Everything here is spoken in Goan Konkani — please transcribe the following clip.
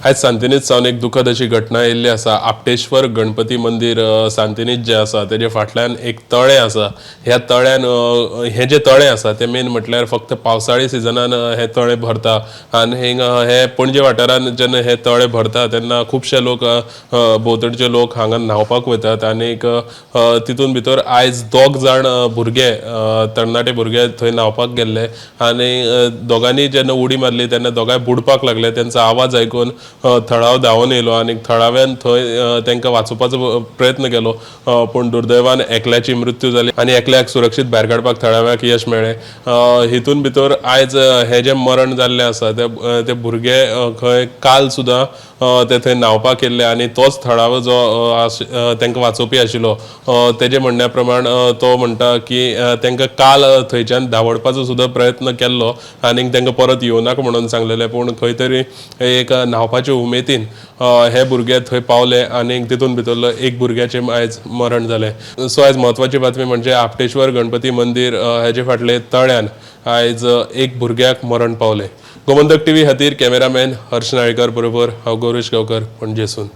आयज सांतिनेज सावन एक दुखद अशी घटना येयल्ली आसा. आपटेश्वर गणपती मंदीर सांतिनेज जें आसा तेजे फाटल्यान एक तळें आसा. ह्या तळ्यान हें जें तळें आसा तें मेन म्हटल्यार फक्त पावसाळी सिजनान हें तळें भरता आनी हिंगा हे पणजे वाठारान जेन्ना हें तळें भरता तेन्ना खुबशे लोक भोंवतणचे लोक हांगा न्हांवपाक वयतात आनीक तितून भितर आयज दोग जाण भुरगे तरणाटे भुरगे थंय न्हांवपाक गेल्ले आनी दोगांनी जेन्ना उडी मारली तेन्ना दोगांय बुडपाक लागले. तेंचो आवाज आयकून थळावो धांवून येयलो आनी थळाव्यान थंय तांकां वाचोवपाचो प्रयत्न केलो, पूण दुर्दैवान एकल्याची मृत्यू जाली आनी एकल्याक सुरक्षीत भायर काडपाक थळाव्याक यश मेळ्ळें. हितून भितर आयज हें जें मरण जाल्लें आसा ते भुरगे खंय काल सुद्दां ते थंय न्हांवपाक येयल्ले आनी तोच थळावो जो तांकां वाचोवपी आशिल्लो तेजे म्हणण्या प्रमाण तो म्हणटा की तांकां काल थंयच्यान धांवडपाचो सुद्दां प्रयत्न केल्लो आनी तांकां परत येवनाका म्हणून सांगलेलें, पूण खंय तरी एक न्हांवपाचे उमेदीन हे भुरगे थंय पावले आनी तितून भितरलो एक भुरग्याचें आयज मरण जालें. सो आयज म्हत्वाची बातमी म्हणजे आपटेश्वर गणपती मंदीर हेजे फाटले तळ्यान आयज एक भुरग्याक मरण पावलें. गोमंतक टीव्ही खातीर कॅमेरामॅन हर्ष नाळेकर बरोबर हांव गौरेश गांवकर, पणजेसून.